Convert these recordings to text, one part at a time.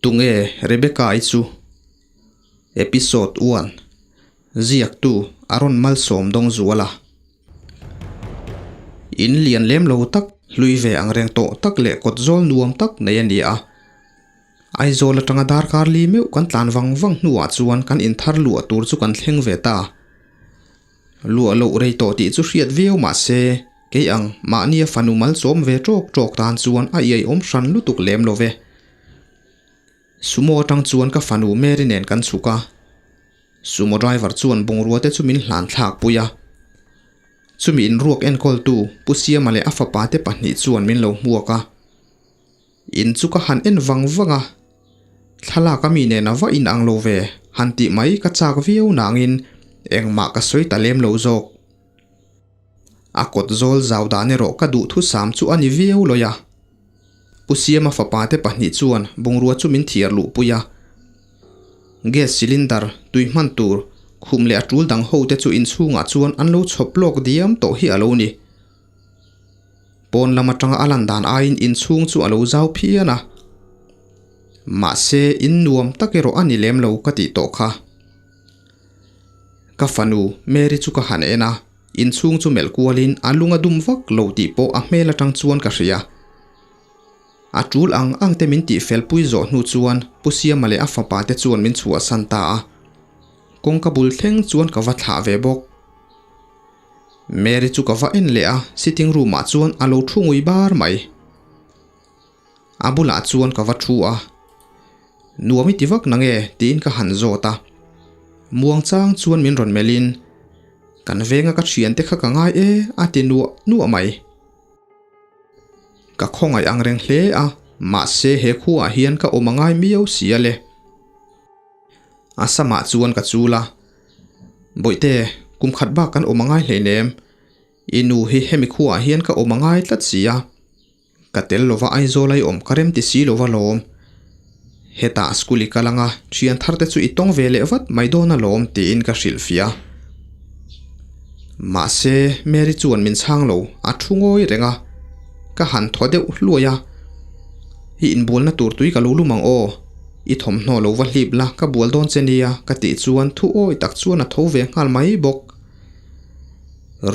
Tunge Rebecca-i chu? Episode 1 Ziaktu a rawn malsawm dawng zual a. In lian lem lo tak, hlui ve ang reng tawh tak leh kawt zawl nuam tak nei a ni a. Aizawl atanga darkar li meuh kan tlan vang vang hnuah chuan kan inthar luah tur chu kan thleng ve ta. Luah loh rei tawh tih chu hriat viau mah se, kei ang mahnia fanu malsawm ve tawk tawk tan chuan a iaiawm hran lutuk lem lo ve. Sumo atang chuan ka fanu Mary nen kan chhuk a, Sumo driver chuan bungrua te chu min hlan thlak pui a. Chumi inruak enkawltu Pu Siama leh a fapa te pahnih chuan min lo hmuak a. In chu ka han en vang vang a, thlalak a mi nen a va inang lo ve han tih mai ka chak viau nangin engmah ka sawi ta lem lo zawk. A kawt zawl zau dan erawh ka duhthusam chu a ni viau lawi a. Pu Siama fapa te pahnih chuan bungrua chu min thiar luhpui a. Gas cylinder, tui hman tur, khum leh a tul dang ho te chu inchhungah chuan an lo chhawp lawk diam tawh hi a lo ni. Pawn lam atanga a lan dan aiin inchhung chu a lo zau phian a. Mahse, in nuam tak erawh a ni lem lo ka tih tawh kha. Ka fanu, Mary chu ka han en a, inchhung chu melh kualin a lung a dum vak lo tih pawh a hmel atang chuan ka hria. A tul ang ang te min tih fel pui zawh hnu chuan Pu Siama leh a fapa te chuan min chhuahsan ta a. Kawngka bul thleng chuan ka va thlah ve bawk. Mary chu ka va en leh a, sitting room ah chuan a lo thu ngui bar mai. A bulah chuan ka va thu a, Nuam i ti vak nange? tiin ka han zawt a. Muang chang chuan min rawn melhin, Kan venga ka thiante kha ka ngai e a ti nuah nuah mai. Ka khawngaih ang reng hle a, mahse he khuaah hian ka awm a ngai miau si a le. A samah chuan ka chul a, Bawihte, kum khat bak kan awm a ngai hleinem. I nu hi hemi khuaah hian ka awm a ngai tlat si a. Ka tel lova Aizawl a i awm ka rem ti si lova lawm. Hetah school i kal anga thian thar te chu i tawng ve leh vat mai dawn alawm tiin ka hrilh fiah a. Mahse Mary chuan min chhang lo, a thu ngawi reng a. Ka han thaw deuh hluai a, I inbualna tur tui ka lo lum ang aw. I thawmhnaw lo va hlip la ka bual dawn che nia ka tih chuan thu awi tak chuan a tho ve nghal mai bawk.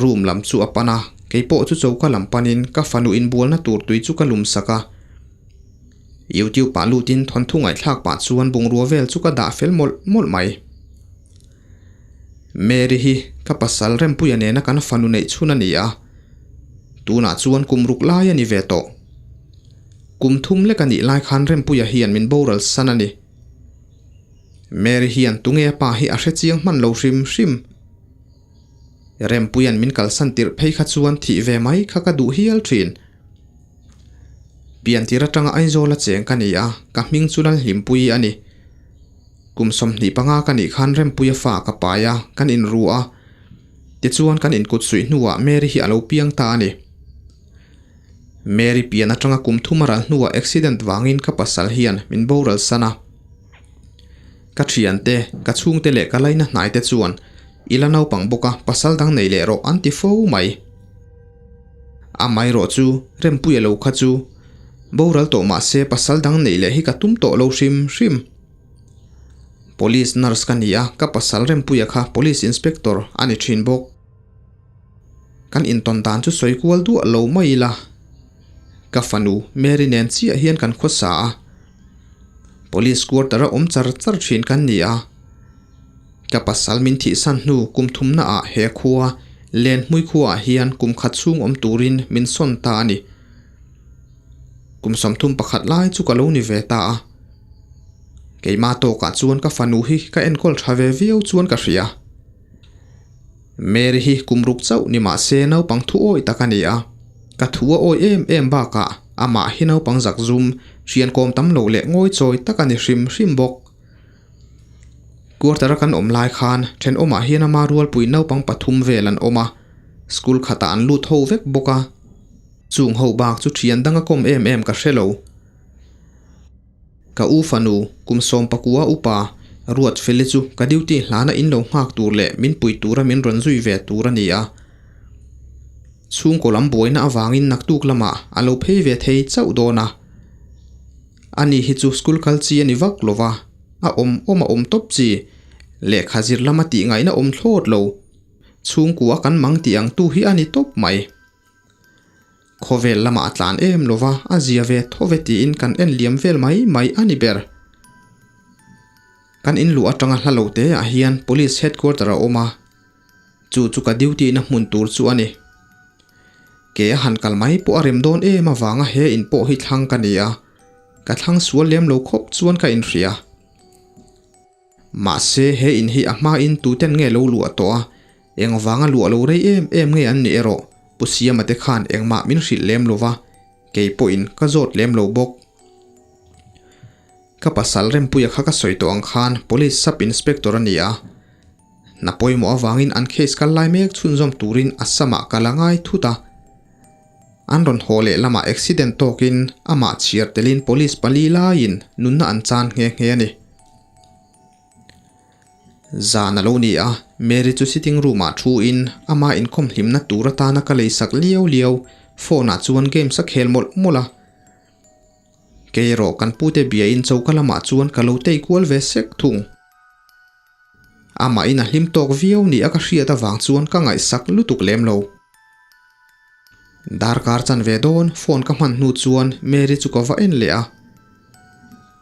Room lam chu a pan a, kei pawh chu choka lam panin ka fanu inbualna tur tui chu ka lum sak a. YouTube ah lutin thawnthu ngaihthlak pah chuan bungrua vel chu ka dah fel mawlh mawlh mai. Mary hi ka pasal Rempuia nena kan fanu neih chhun a ni a, tunah chuan kum ruk lai a ni ve tawh. Kum thum lek a nih lai khan Rempuia hian min boral san a ni. Mary hian tunge a pa hi a hre chiang hman lo hrim hrim. Rempuia'n min kalsan tirh phei kha chuan thih ve mai kha ka duh hial thin. Piantir atanga Aizawla cheng ka ni a, ka hming chu Lalhlimpuii a ni. Kum 25 ka nih khan Rempuia fa ka pai a, kan inru a. Tichuan kan inkut suih hnuah Mary hi a lo piang ta a ni. Mary pian atanga kum thum a ral hnuah accident vangin ka pasal hian min boral san a. Ka thiante, ka chhungte leh ka laina hnaite chuan i la naupang bawk a, pasal dang nei leh rawh an ti fo mai. Amaherawh chu Rempuia lo kha chu boral tawh mah se pasal dang neih leh hi ka tum tawh lo hrim hrim. Police nurse ka ni a, ka pasal Rempuia kha police inspector a ni thin bawk. Kan intawn dan chu sawi kual duah lo mai ila. Ka fanu Mary nen chiah hian kan khawsa a. Police quarter a awm char char thin kan ni a. Ka pasal min thihsan hnu kum thumna ah he khua Lenhmui khua ah hian kum khat chhung awm turin min sawn ta a ni. Kum 31 lai chu ka lo ni ve ta a. Keimah tawkah chuan ka fanu hi ka enkawl tha ve viau chuan ka hria. Mary hi kum ruk chauh ni mah se naupang thu awi tak a ni a, ka thu a awi em em bakah amah hi naupang zak zum, hrian kawm tam loh leh ngawi chawi tak a ni hrim hrim bawk. Quarter a kan awm lai khan thenawmah hian ama rualpui naupang pathum vel an awm a, school khatah an lut ho vek bawk a, chung ho bak chu thian dang a kawm em em ka hre lo. Ka u fanu, kum 19 upa, Ruatfeli chu ka duty hlana in lo nghak tur leh min pui tura min rawn zui ve tur a ni a. Chhungkaw lam buaina avangin naktuk lamah a lo phei ve thei chauh dawn a. Ani hi chu school kal chi a ni vak lo va, a awm awm a awm tawp chi. Lehkha zir lama tih ngaihna awm thlawt lo. Chhungkua kan mang tih ang tu hi a ni tawp mai. Khawvel lamah a tlan em lo va, a zia ve tho ve tiin kan en liam vel mai mai a ni ber. Kan in luh atanga hla lo te ah hian Police Headquarter a awm a, chu chu ka duty na hmun tur chu a ni. Ke a han kal mai pawh a rem dawn em avanga he in pawh hi thlang ka ni a, ka thlang sual lem lo khawp chuan ka inhria. Mahse he in hi a hmain tuten nge lo luah tawh a, engvanga luah lo rei em em nge an nih erawh Pu Siama te khan engmah min hrilh lem lo va, kei pawhin ka zawt lem lo bawk. Ka pasal Rempuia kha ka sawi tawh ang khan Police Sub Inspector a ni a, hna pawimawh avangin an case kal lai mek chhunzawm turin Assam-ah ka la ngai thut a. An rawn haw leh lamah accident tawkin amah chhiar telin Police pali laiin nunna an chan nghe nghe a ni. Zan a lo ni a, Mary chu sitting room ah thu in ama inkhawm hlimna tur atana ka lei sak liau liau phone ah chuan games a khel mawlh mawlh a. Kei erawh kan pute bia in choka lamah chuan ka lo tei kual ve sek thung. Amah in a hlim tawk viau ni a ka hriat avang chuan ka ngaihsak lutuk lem lo. Darkar chanve dawn phone ka hman hnu chuan Mary chu ka va en leh a.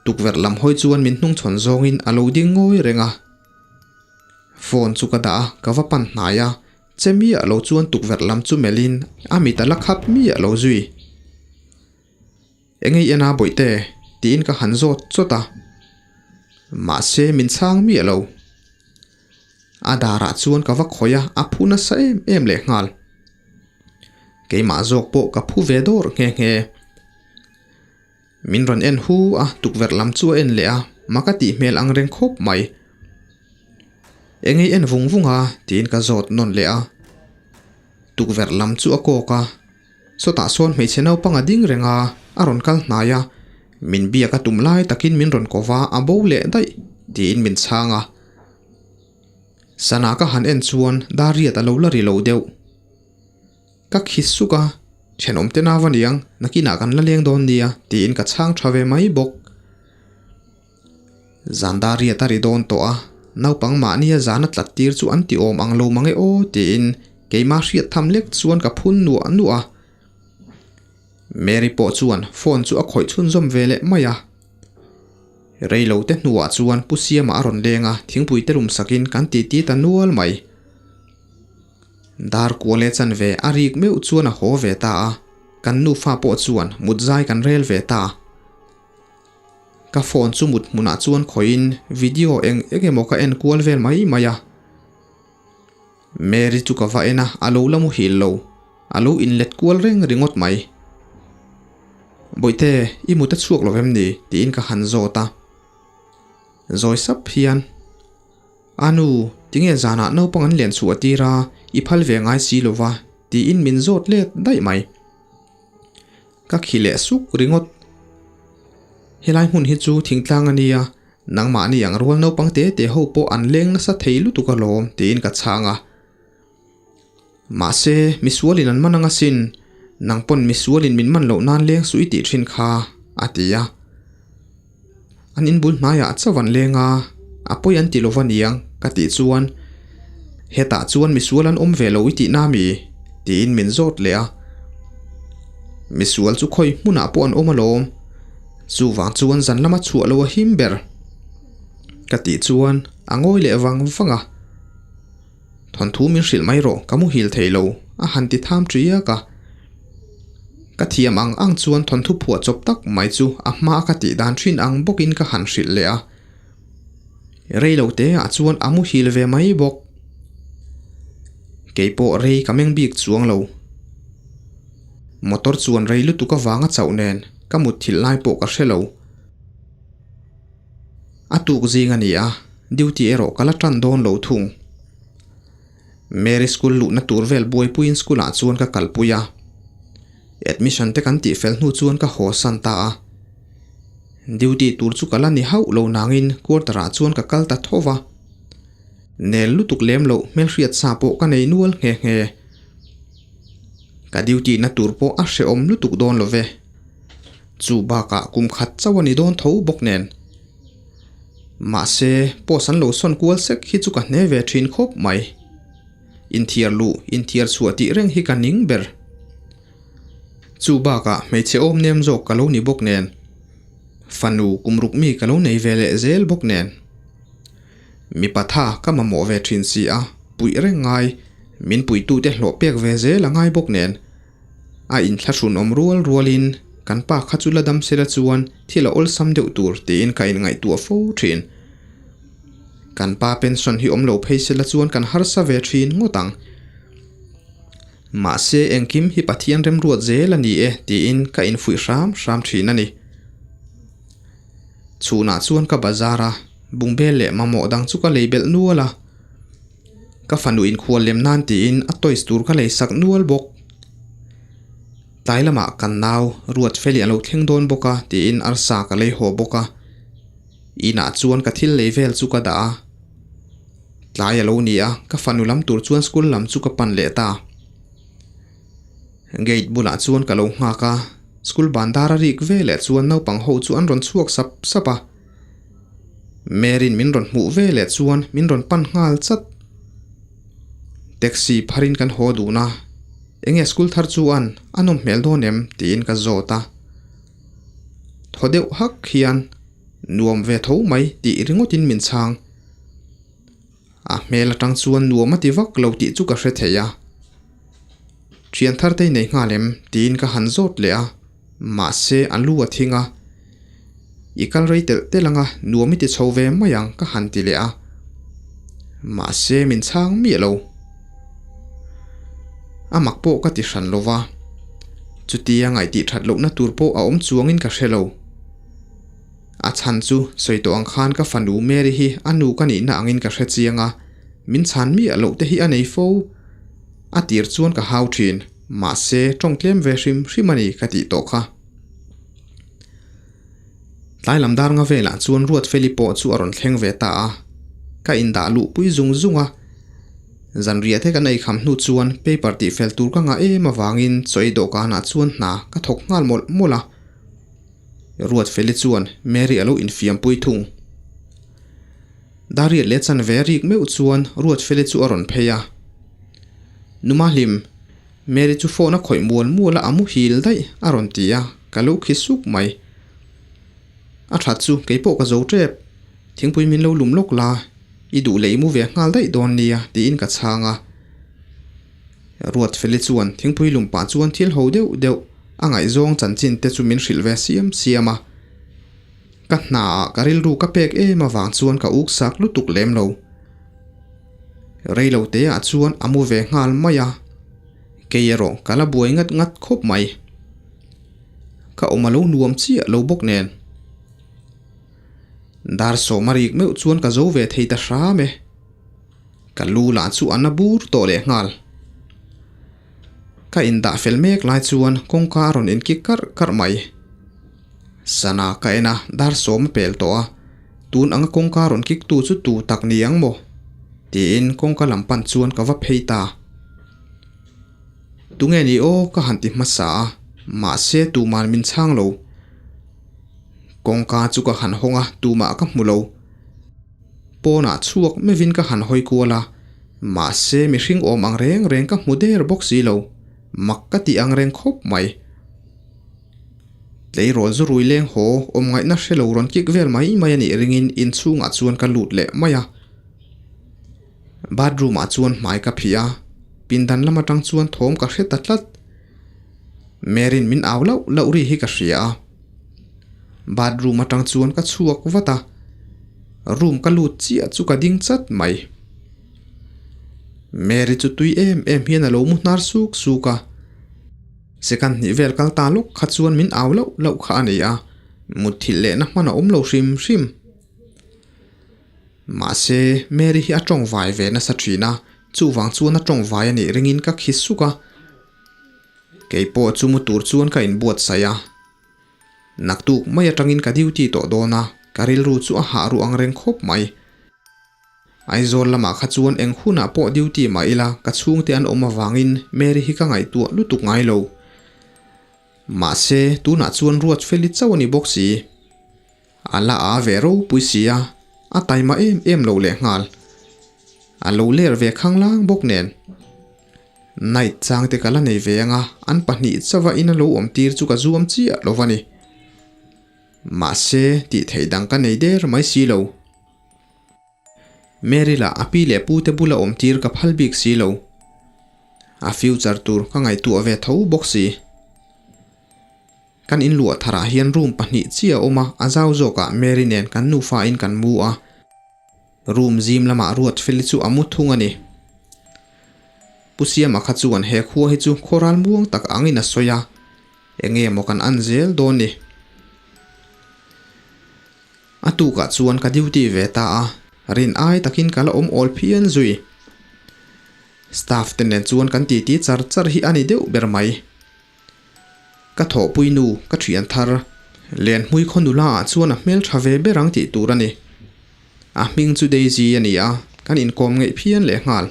Tukverh lam hawi chuan min hnungchhawn zawngin a lo ding ngawi reng a. Phone chu ka dah a, ka va pan hnai a, che miah lo chuan tukverh lam chu melhin a mit a la khat miah lo zui. Engei en a bawihte? tiin ka han zawt chawt a. Mahse min chhang miah lo. A darah chuan ka va khawih a, a phu nasa em em lehnghal. Keimah zawk pawh ka phu ve dawr nghe nghe. Min rawn en hu a, tukverh lam chu a en leh a, ma ka tih hmel ang reng khawp mai. Engei en vung vung a? tiin ka zawt nawn leh a. Tukverh lam chu a kawk a, sawtah sawn hmeichhe naupang a ding reng a, a rawn kal hnai a, min biak a tum lai takin min rawn ko va, a bo leh daih, tiin min chhang a. Sana ka han en chuan Dariat a lo la ri lo deuh. Ka khi suk a, thenawm te nau a niang, nakinah kan la leng dawn nia, tiin ka chhang tha ve mai bawk. Zan Dariat a ri dawn tawh a, naupang mahnia zan a tlat tir chu an ti awm ang lo mang e aw, tiin keimah hriat tham lek chuan ka phun nuah nuah a. Mary pawh chuan phone chu a khawih chhunzawm ve leh mai a. Reilo te hnuah chuan Pu Siama a rawn leng a, thingpui te lum sakin kan titi ta nual mai. Dar kual leh chanve a rik meuh chuan a haw ve ta a, kan nufa pawh chuan mut zai kan rel ve ta. Ka phone chu mut hmunah chuan khawihin video eng eng emaw ka en kual vel mai mai a. Mary chu ka va en a, a lo la muhil lo. A lo inlet kual reng ringawt mai. Bawihte, i mut a chhuak lo em ni? tiin ka han zawt a. Zawi sap hian, A nu, tinge zanah naupang an len chhuah tir a, i phal ve ngai si lo va, tiin min zawt let daih mai. Ka khi leh suk ringawt. Helai hmun hi chu thingtlang a nia, nangmahni ang rual naupang te te ho pawh an leng nasa thei lutuk alawm, tiin ka chhang a. Mahse, misualin an man ang asin, nang pawn misualin min man loh nan leng suh i tih thin kha, a ti a. An inbul hnaiah chauh an leng a, a pawi an ti lo va niang, ka tih chuan, Hetah chuan misual an awm ve lo i tihna mi? tiin min zawt leh a. Misual chu khawi hmunah pawh an awm alawm, chuvang chuan zan lama chhuah lo a him ber, ka tih chuan a ngawi leh vang vang a. Thawnthu min hrilh mai rawh, ka muhil thei lo, a han ti tham ṭiak a. Ka thiam ang ang chuan thawnthu phuah chawp tak mai chu a hma ka tih dan ṭhin ang bawkin ka han hrilh leh a. Rei lo te ah chuan a muhil ve mai bawk. Kei pawh rei ka meng bik chuang lo. Motor chuan rei lutuk avanga chauh nen ka mutthilh lai pawh ka hre lo. A tuk zing a ni a, duty erawh ka la tan dawn lo thung. Mary school luhna tur vel buaipuiin school ah chuan ka kalpui a. Admission te kan tih fel hnu chuan ka haw san ta a. Duty tur chu ka la ni hauh lo nangin quarter ah chuan ka kal ta tho va. Nel lutuk lem loh hmelhriat sa pawh ka nei nual nghe nghe. Ka duty na tur pawh a hrehawm lutuk dawn lo ve. Chu bakah kum khat chauh a ni dawn tho bawk nen. Mahse, post an lo sawn kual sek hi chu ka hne ve thin khawp mai. Inthiar luh, inthiar chhuah tih reng hi ka ning ber. Chu bakah hmeichhe awm nem zawk ka lo ni bawk nen. Fanu kum ruk mi ka lo nei ve leh zel bawk nen. Mipa tha ka mamawh ve thin si a, puih reng ngai, min puitute hlawh pek ve zel a ngai bawk nen. A inthlahrun awm rual rualin kan pa kha chu la dam sela chuan thil a awlsam deuh tur tiin ka inngaihtuah fo thin. Kan pa pension hi awm lo phei sela chuan kan harsa ve thin ngawt ang. Mahse engkim hi Pathian remruat zel a ni e tiin ka infuih hram hram thin a ni. Chhunah chuan ka bazar a, bungbel leh mamawh dang chu ka lei belh nual a. Ka fanu inkhual lem nan tiin a toys tur ka lei sak nual bawk. Tlai lamah kan nau Ruatfeli a lo thleng dawn bawk a tiin arsa ka lei haw bawk a. Inah chuan ka thil lei vel chu ka dah a. Tlai a lo ni a, ka fanu lam tur chuan school lam chu ka pan leh ta. Gate bulah chuan ka lo nghak a, school bandar a rik ve leh chuan naupang ho chu an rawn chhuak sap sap a. Mary'n min rawn hmuh ve leh chuan min rawn pan nghal chat. Taxi pharin kan haw dun a, Enge school thar chu an a nawm hmel dawn em? tiin ka zawt a. Thaw deuh hak hian nuam ve tho mai tih ringawtin min chhang. A hmel atang chuan nuam a ti vak lo tih chu ka hre thei a. Thian thar te i nei nghal em? tiin ka han zawt leh a, mahse a lu a thing a. I kal rei telh telh anga nuam i ti chho ve mai ang ka han ti leh a. Mahse min chhang miah lo. A mak pawh ka ti hran lo va, chutia ngaihtih that lohna tur pawh a awm chuangin ka hre lo. A chhan chu sawi tawh ang khan ka fanu Mary hi a nu ka nihna angin ka hre chiang a, min chhan miah loh te hi a nei fo. A tir chuan ka hau thin, mahse tawng tlem ve hrim hrim a ni ka tih tawh kha. Tlai lam dar nga velah chuan Ruatfeli pawh chu a rawn thleng ve ta a, ka indah luh pui zung zung a. Zanriah te kan ei kham hnu chuan paper tihfel tur ka ngah em avangin chaw ei dawhkanah chuan hna ka thawk nghal mawlh mawlh a. Ruatfeli chuan Mary a lo infiampui thung. Dariat leh chanve a rik meuh chuan Ruatfeli chu a rawn phei a. Numa hlim, Mary chu phone a khawih mual mual a, a muhil daih a rawn ti a, ka lo khi suk mai. A that chu keipawh ka zo tep, thingpui min lo lum lawk la, i duh leh i mu ve nghal daih dawn nia tiin ka chhang a. Ruatfeli chuan thingpui lum pah chuan thil ho deuh deuh a ngaihzawng chanchin te chu min hrilh ve siam siam a. Ka hnaah ka rilru ka pek em avang chuan ka uk sak lutuk lem lo. Reilo te ah chuan a mu ve nghal mai a, kei erawh ka la buai ngat ngat khawp mai. Ka awm a lo nuam chiah lo bawk nen. Dar sawm a rik meuh chuan ka zo ve thei ta hram e. Ka lu lah chu a na bur tawh leh nghal. Ka indah fel mek lai chuan kawngka a rawn inkik karh karh mai. Sana ka en a, dar sawm a pel tawh a, tun anga kawngka rawn kik tu chu tu tak ni ang maw? Tiin kawngka lam pan chuan ka va phei ta. Tunge ni aw ka han ti hmasa a, mahse tuman min chhang lo. Kawngka chu ka han hawng a, tumah ka hmu lo. Pawnah chhuak mevin ka han hawi kual a, mahse mihring awm ang reng reng ka hmu der bawk si lo, mak ka tih ang reng khawp mai. Tleirawl zu rui leng haw awm ngaihna hre lo rawn kik vel mai mai a nih ringin inchhungah chuan ka lut leh mai a. Bathroom ah chuan hmai ka phih a, pindan lam atang chuan thawm ka hre ta tlat. Mary'n min au lauh lauh ri hi ka hria a. Bathroom atang chuan ka chhuak vat a, room ka lut chiah chu ka ding chat mai. Mary chu tui em em hian a lo mu hnar suk suk a, second hnih vel kal ta lawk kha chuan min au lauh lauh kha a ni a, mutthilh lehna hman a awm lo hrim hrim. Mahse, Mary hi a tawngvai ve nasa thin a, chuvang chuan a tawngvai a nih ringin ka khi suk a. Kei pawh chu mu tur chuan ka inbuatsaih a. Naktuk mai atangin ka duty tawh dawn a, ka rilru chu a hah ruh ang reng khawp mai. Aizawl lamah kha chuan eng hunah pawh duty mah ila ka chhungte an awm avangin Mary hi ka ngaihtuah lutuk ngai lo. Mahse, tunah chuan Ruatfeli chauh a ni bawk si. A la a ve ropui si a, a taima em em lo lehnghal. A lo ler ve khanglang bawk nen. Night chang te ka la nei ve anga, an pahnih chauha in a lo awm tir chu ka zuam chiah lo va ni. Mahse, tih theih dang ka nei der mai si lo. Mary lah a pi leh pu te bula awm tir ka phal bik si lo. A future tur ka ngaihtuah ve tho bawk si. Kan inluah tharah hian room pahnih chiah a awm a, a zau zawkah Mary nen kan nufa in kan mu a. Room zim lamah Ruatfeli chu a mu thung a ni. Pu Siama kha chuan he khua hi chu khawral muang tak angin a sawi a, enge maw kan an zel dawn ni. A tukah chuan ka duty ve ta a, rin ai takin ka la awm awl phian zui. Staff te nen chuan kan titi char char hi a ni deuh ber mai. Ka thawhpui nu, ka thian thar, Lenhmui khaw nula ah chuan a hmel tha ve ber ang tih tur a ni. A hming chu Daisy a ni a, kan inkawm ngeih phian lehnghal.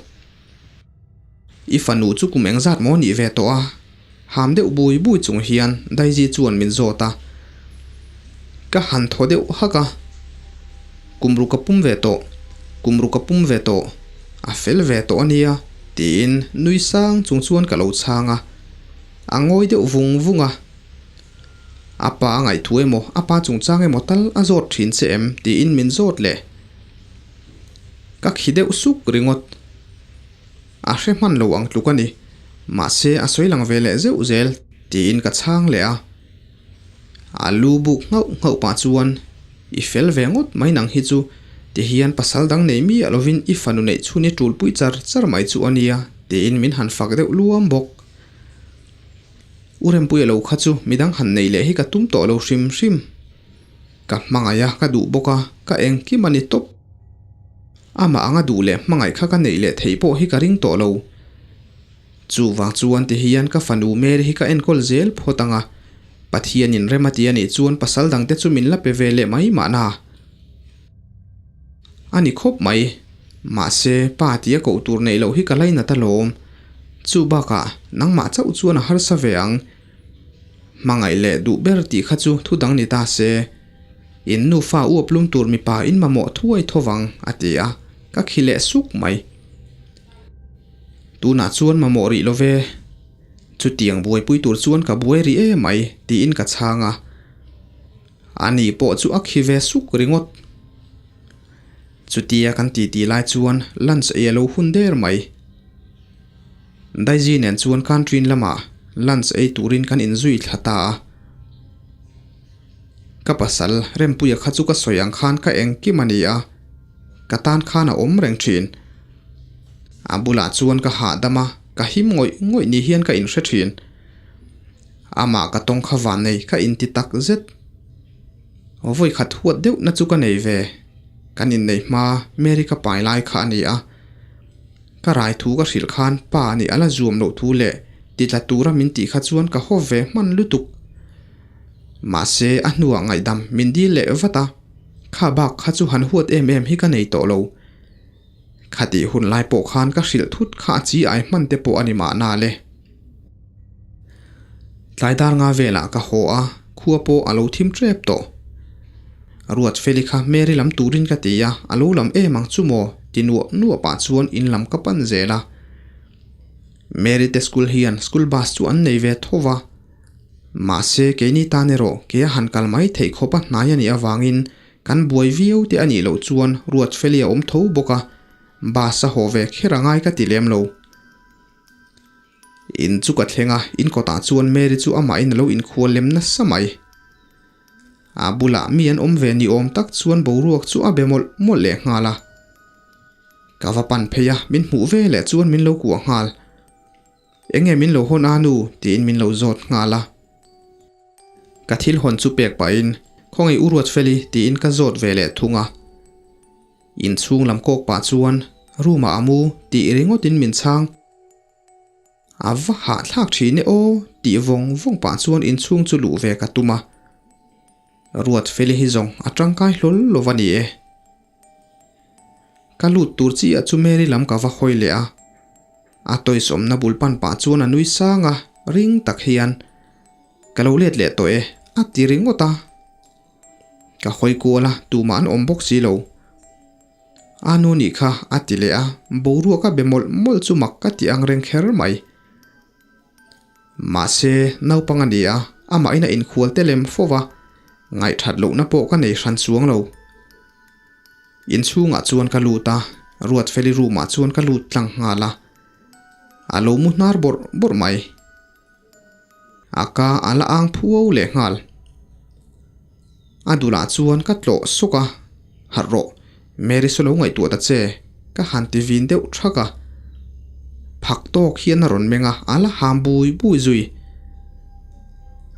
I fanu chu kum engzat maw nih ve tawh a? Ham deuh bui bui chung hian Daisy chuan min zawt a. Ka han thaw deuh hak a. Kum ruk a pum ve tawh, kum ruk a pum ve tawh, a fel ve tawh a nia, tiin nui sang chung chuan ka lo chhang a. A ngawi deuh vung vung a. A pa a ngaihthu emaw, a pa chungchang emaw tal a zawt thin che em? tiin min zawt leh. Ka khi deuh suk ringawt. A hre hman lo ang tluk a ni. Mahse, a sawi lang ve leh zeuh zel, tiin ka chhang leh a. A lu buk nghauh nghauh pah chuan, I fel ve ngawt mai nang hi chu, tihian pasal dang nei miah lovin i fanu neih chhun i tulpui char char mai chu a nia, tiin min han fak deuh luam bawk. U Rempuia lo kha chu midang han nei leh hi ka tum tawh lo hrim hrim. Ka hmangaih a, ka duh bawk a, ka engkim a ni tawp. Amah anga duh leh hmangaih kha ka neih leh theih pawh hi ka ring tawh lo. Chuvang chuan ti hian ka fanu Mary hi ka enkawl zel phawt ang a, Pathianin rem a ti a nih chuan pasal dangte chu min la pe ve leh mai mahna. A ni khawp mai. Mahse, pa tia koh tur neih loh hi ka lainat alawm. Chu bakah nangmah chauh chuan a harsa ve ang. Hmangaih leh duh ber tih kha chu thu dang ni ta se. In nufa uap lum tur mipa in mamawh thuai tho vang, a ti a, ka khi leh suk mai. Tunah chuan mamawh rih lo ve. Chutiang buaipui tur chuan ka buai rih em mai, tiin ka chhang a. Ani pawh chu a khi ve suk ringawt. Chutia kan titi lai chuan lunch ei a lo hun der mai. Daisy nen chuan canteen lamah lunch ei turin kan inzui thla ta a. Ka pasal Rempuia kha chu ka sawi ang khan ka engkim a ni a, ka tan khan a awm reng thin. A bulah chuan ka hahdam a, ka him ngawih ngawih ni hian ka inhre thin. Amah ka tawng kha van nei ka inti tak zet. Vawi khat huat deuh na chu ka nei ve. Kan inneih hma Mary ka pai lai kha a ni a. Ka rai thu ka hrilh khan pa nih a la zuam loh thu leh ti tla tura min tih kha chuan ka haw ve hman lutuk. Mahse a hnuah ngaihdam min dil leh vat a, kha bak kha chu han huat em em hi ka nei tawh lo. Khatih hun lai pawh khan ka hrilh thut kha a chi ai hman te pawh a ni mahna le. Tlai dar nga velah ka haw a, khua pawh a lo thim tep tawh. Ruatfeli kha Mary lam turin ka ti a, a lo lam em ang chu maw? ti nuah nuah pah chuan in lam ka pan zel a. Mary te school hian school bus chu an nei ve tho va, mahse keini tan erawh kei a han kal mai theih khawp a hnai a nih avangin kan buai viau te a nih loh chuan Ruatfeli a awm tho bawk a, bus a haw ve kher a ngai ka ti lem lo. In chu ka thleng a, in kawtah chuan Mary chu amahin a lo inkhual lem nasa mai. A bulah mi an awm ve ni awm tak chuan boruak chu a be mawlh mawlh leh nghal a. Ka va pan phei a, min hmuh ve leh chuan min lo kuah nghal. Enge min lo hawn a nu? tiin min lo zawt nghal a. Ka thil hawn chu pek pahin, Khawngaih u Ruatfeli tiin ka zawt ve leh thung a. Inchhung lam kawk pah chuan room ah a mu tih ringawtin min chhang. A va hahthlak thin e aw tih vawng vawng pah chuan inchhung chu luh ve ka tum a. Ruatfeli hi zawng a tangkai hlawl lo va ni e. Ka lut tur chiah chu Mary lam ka va hawi leh a. A toys awmna bul pan pah chuan a nui sang a, ring tak hian. Ka lo let leh tawh e, a ti ringawt a. Ka hawi kual a, tumah an awm bawk si lo. A nu nih kha a ti leh a, boruak a be mawlh mawlh chu mak ka ti ang reng kher mai. Mahse, naupang a ni a, amahin a inkhual te lem fo va, ngaihthat lohna pawh ka nei hran chuang lo. Inchhungah chuan ka lut a, Ruatfeli room ah chuan ka lut tlang nghal a, a lo mu hnar bawrh bawrh mai. A ka a la ang phuau leh nghal. A dulah chuan ka tlawh sawk a, Harh rawh, Mary saw lo ngaihtuah ta che, ka han ti vin deuh thak a. Phak tawk hian a rawn meng a, a la ham bui bui zui.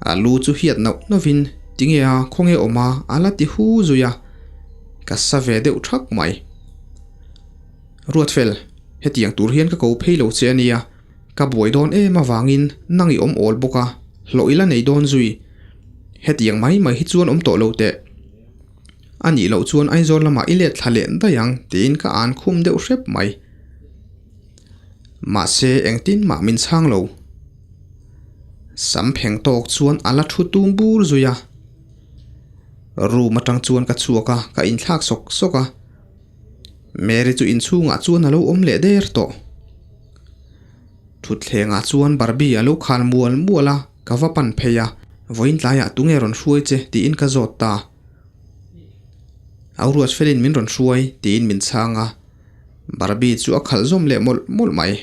A lu chu hiat nauh nauhin, Tinge a, khawnge awm a, a la ti hu zui a. Ka sa ve deuh thak mai. Ruatfel, hetiang tur hian ka ko phei lo che a nia. Ka buai dawn em avangin nang i awm awl bawk a, hlawh i la nei dawn zui. Hetiang mai mai hi chuan awm tawh lo teh. A nih loh chuan Aizawl lamah i let thla leh daih ang tiin ka an khum deuh hrep mai. Mahse engtin mah min chhang lo. Sam pheng tawk chuan a la thu tum bur zui a. Room atang chuan ka chhuak a, ka inthlak sawk sawk a. Mary chu inchhungah chuan a lo awm leh der tawh. Thutthlengah chuan Barbie a lo khal mual mual a, ka va pan phei a, vawiin tlaiah tunge rawn hruai che tiin ka zawt ta. Au ruat felin min rawn hruai tiin min chhang a, Barbie chu a khalh zawm leh mawlh mawlh mai.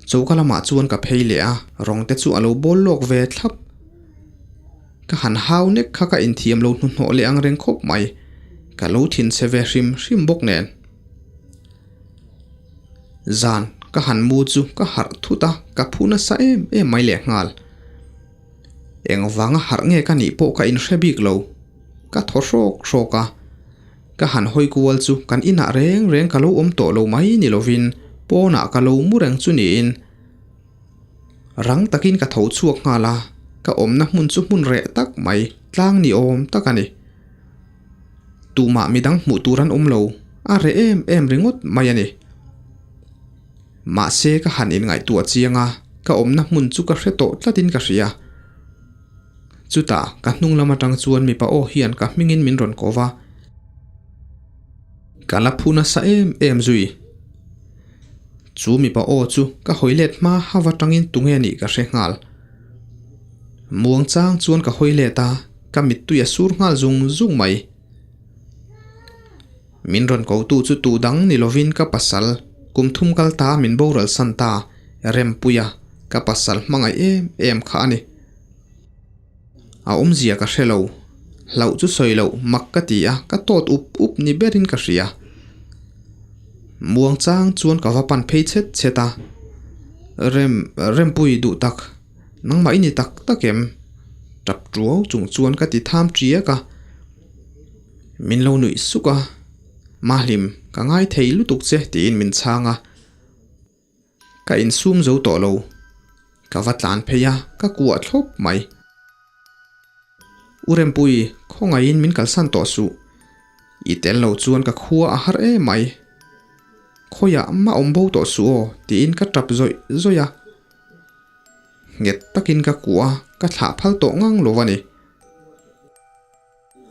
Choka lamah chuan ka phei leh a, rawng te chu a lo bawl lawk ve thlap. Ka han hau nek kha ka inthiam lo hnuhnawh leh ang reng khawp mai, ka lo thinchhe ve hrim hrim bawk nen. Zan ka han mu chu ka harh thut a, ka phu nasa em em mai leh nghal. Engvanga harh nge ka nih pawh ka inhre bik lo, ka thaw hrawk hrawk a. Ka han hawi kual chu kan inah reng reng ka lo awm tawh lo mai ni lovin pawnah ka lo mu reng chu niin rang takin ka tho chhuak nghal a, ka awmna hmun chu hmun reh tak mai tlang ni awm tak a ni. Tumah midang hmuh tur an awm lo, a reh em em ringawt mai a ni. Mahse ka han inngaihtuah chiang a, ka awmna hmun chu ka hre tawh tlatin ka hria. Chutah ka hnung lam atang chuan mipa aw hian ka hmingin min rawn ko va. Ka la phu nasa em em zui. Chu mipa aw chu ka hawi let hma hava tangin tunge nih ka hre nghal. Muang chang chuan ka hawi let a, ka mittui a sur nghal zung zung mai. Min rawn kotu chu tu dang ni lovin ka pasal, kum thum kal ta min boral san ta, Rempuia, ka pasal hmangaih em em kha a ni. A awmzia ka hre lo. Hlauh chu sawi loh mak ka ti a, ka tawt up up ni berin ka hria. Muang chang chuan ka va pan phei chhet chhet a, Rem, Rempui duh tak, nangmah i ni tak tak em? Tap tuau chung chuan ka ti tham tiak a. Min lo nuih suk a, Mahlim, ka ngai thei lutuk che tiin min chhang a. Ka insum zo tawh lo. Ka va tlan phei a, ka kuah thlawp mai. U Rempui, khawngaihin min kalsan tawh suh. I tel lo chuan ka khua a har em mai. Khawiah mah awm bo tawh suh aw, tiin ka tap zawih zawih a. Nghet takin ka kuah a, ka thlah phal tawh ngang lo a ni.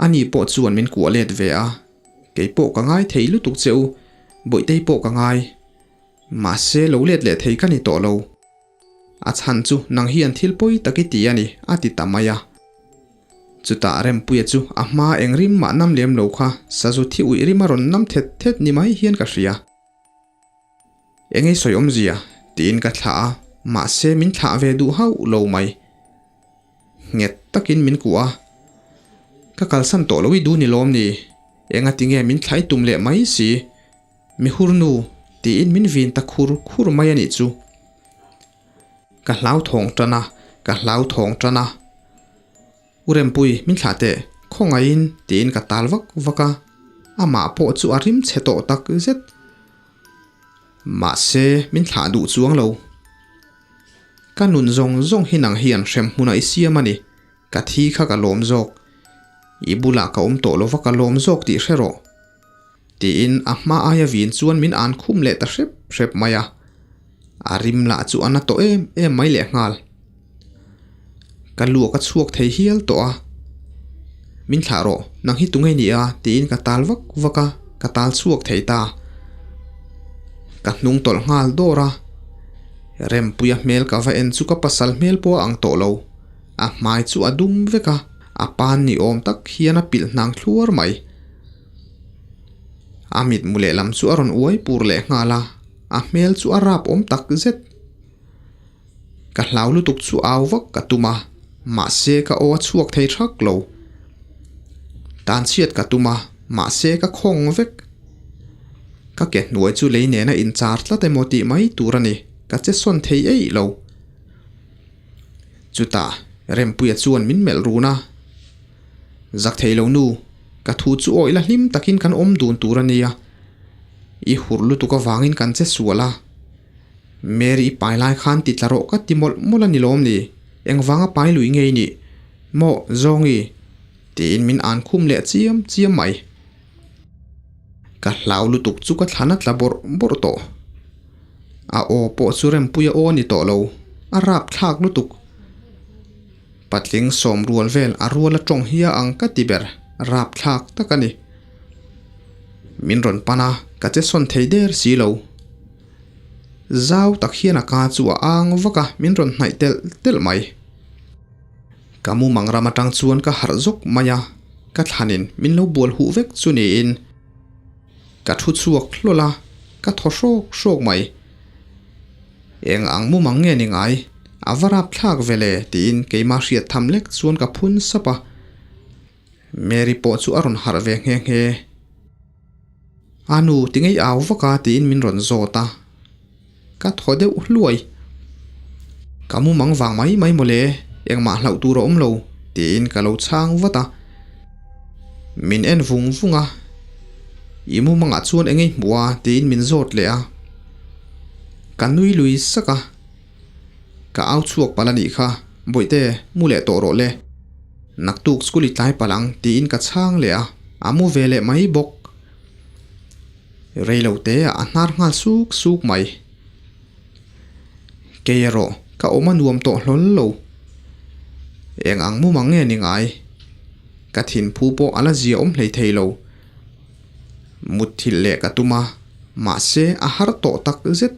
Ani pawh chuan min kuah let ve a, kei pawh ka ngai thei lutuk che u, Bawihtei pawh ka ngai. Mahse lo let leh thei ka ni tawh lo. A chhan chu nang hian thil pawi tak i ti a ni, a ti ta mai a. Chutah Rempuia chu a hma eng rim mah nam lem lo kha sazu thi uih rim a rawn nam thet thet ni mai hian ka hria. Eng ei sawi awmzia? tiin ka thlah a, mahse min thlah ve duh hauh lo mai. Nghet takin min kuah a, Ka kalsan tawh lo i duh ni lawm ni? Enga tinge min thlai tum leh mai si? Mi hur nu, tiin min vin ta khur khur mai a nih chu. Ka hlauthawng tan a, ka hlauthawng tan a. U Rempui, min thlah teh, khawngaihin, tiin ka tal vak vak a, amah pawh chu a rim chhe tawh tak zet. Mahse, min thlah duh chuang lo. Ka nun zawng zawng hi nang hian hrem hmunah i siam a ni, ka thi kha ka lawm zawk. I bulah ka awm tawh lova ka lawm zawk tih hre rawh. Tiin a hma aia vin chuan min an khum leh ta hrep hrep mai a. A rim lah chu a na tawh em em mai lehnghal. Ka luak a chhuak thei hial tawh a. Min thlah rawh, nang hi tunge ni a? tiin ka tal vak vak a, ka tal chhuak thei ta. Ka hnung tawlh nghal dawr a. Rempuia hmel ka va en chu ka pasal hmel pawh a ang tawh lo. A hmai chu a dum vek a, a pan ni awm tak hian a pilh hnang thluar mai. A mitmu lehlam chu a rawn uai pur leh nghal a, a hmel chu a rap awm tak zet. Ka hlau lutuk chu au vak ka tum a, mahse ka aw a chhuak thei thak lo. Tan chhiat ka tum a, mahse ka khawng vek. Ka ke hnuai chu lei nena inchar tlat emaw tih mai tur a ni, ka che sawn thei eih lo. Chutah Rempuia chuan min melh run a, Zak thei lo nu, ka thu chu awih la hlim takin kan awm dun tur a nia. I hur lutuk avangin kan che sual a. Mary i pai lai khan ti tla rawh ka ti mawlh mawlh a ni lawm ni? Engvanga pai lui ngei nih? Maw Zawngi? Tiin min an khum leh chiam chiam mai. Ka hlau lutuk chu ka thlan a tla bawrh bawrh tawh. A aw pawh chu Rempuia aw a ni tawh lo, a rapthlak lutuk. Patling sawm rual vel a rual a tawng hi a ang ka ti ber, rapthlak tak a ni. Min rawn pan a, ka che sawn thei der si lo. Zau tak hian a ka chu a ang vak a, min rawn hnaih telh telh mai. Ka mumang ram atang chuan ka harh zawk mai a, ka thlanin min lo bual huh vek chu niin ka thu chhuak hlawl a, ka thaw hrawk hrawk mai. Eng ang mumang nge ni ngai? A va rap thlak ve le tiin keimah hriat tham lek chuan ka phun sap a. Mary pawh chu a rawn harh ve nghe nghe. A nu ti ngei au vak a tiin min rawn zawt a. Ka thaw deuh hluai. Ka mumang vang mai mai mawle, engmah hlauh tur a awm lo tiin ka lo chhang vat a. Min en vung vung a, I mumangah chuan eng ei hmuh a tiin min zawt leh a. Ka nui lui sak a, Ka au chhuak palh a nih kha, Bawihte, mu leh tawh rawh le. Naktuk school i tlai palh ang tiin ka chhang leh a, a mu ve leh mai bawk. Rei lo te a hnar nghal suk suk mai. Kei erawh ka awm a nuam tawh hlawl lo. Eng ang mumang nge ni ngai? Ka thinphu pawh a la zia awm hlei thei lo. Mutthilh leh ka tum a, mahse a har tawh tak zet.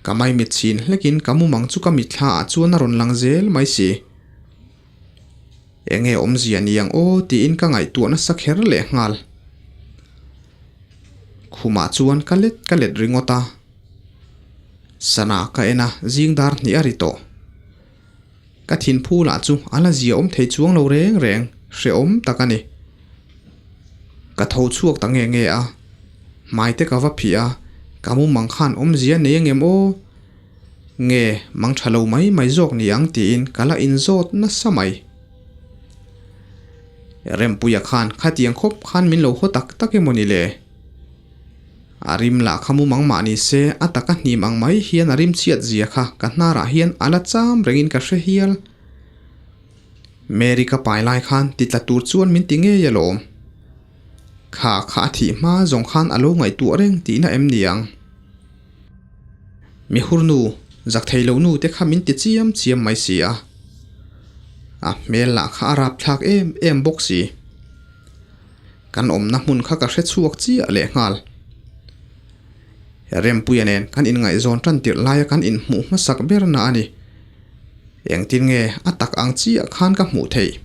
Ka maimit chhin hlekin ka mumang chu ka mitthla ah chuan a rawn lang zel mai si. Enge awmzia ni ang aw tiin ka ngaihtuah nasa kher leh nghal. Khumah chuan ka let ka let ringawt a. Sana ka en a, zing dar hnih a ri tawh. Ka thinphu lah chu a la zia awm thei chuang lo reng reng, hrehawm tak a ni. Ka tho chhuak ta nge nge a, hmai te ka va phih a, ka mumang khan awmzia nei angem aw? Nge mang tha lo mai mai zawk ni ang tiin ka la inzawt nasa mai. Rempuia khan khatiang khawp khan min lo haw tak tak emaw ni le? A rim lah kha mumang mah ni se a taka hnim ang mai hian a rim chhiat zia kha ka hnarah hian a la cham rengin ka hre hial. Mary ka pai lai khan ti tla tur chuan min ti ngei alawm. Kha kha a thih hma zawng khan a lo ngaihtuah reng tihna em ni ang? Mi hurnu, zak thei lo nu te kha min ti chiam chiam mai si a. A hmel lah kha a rapthlak em em bawk si. Kan awmna hmun kha ka hre chhuak chiah leh nghal. Rempuia nen kan inngaihzawn tan tirh laia kan inhmuh hmasak ber na a ni. Engtin nge a tak ang chiah khan ka hmuh theih?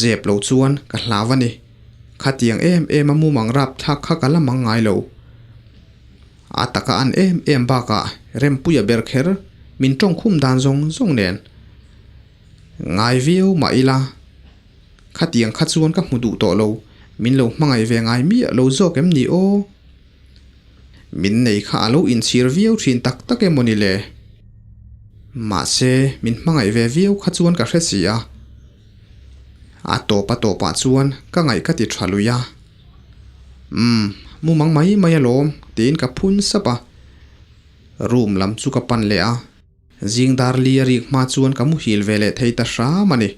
Zep lo chuan ka hlau a ni. Khatiang em em a mumang rapthlak kha ka la mang ngai lo. A taka an em em bakah Rempuia ber kher min tawngkhum dan zawng zawng nen ngai viau mah ila khatiang kha chuan ka hmu duh tawh lo, min lo hmangaih ve ngai miah lo zawk em ni aw? Min nei kha a lo inchhir viau thin tak tak emaw ni le? Mahse min hmangaih ve viau kha chuan ka hre si a. A tawp a tawpah chuan ka ngaih ka ti tha lui a. Umm, mumang mai mai alawm tiin ka phun sap a. Room lam chu ka pan leh a. Zing dar li a rik hma chuan ka muhil ve leh thei ta hram a ni.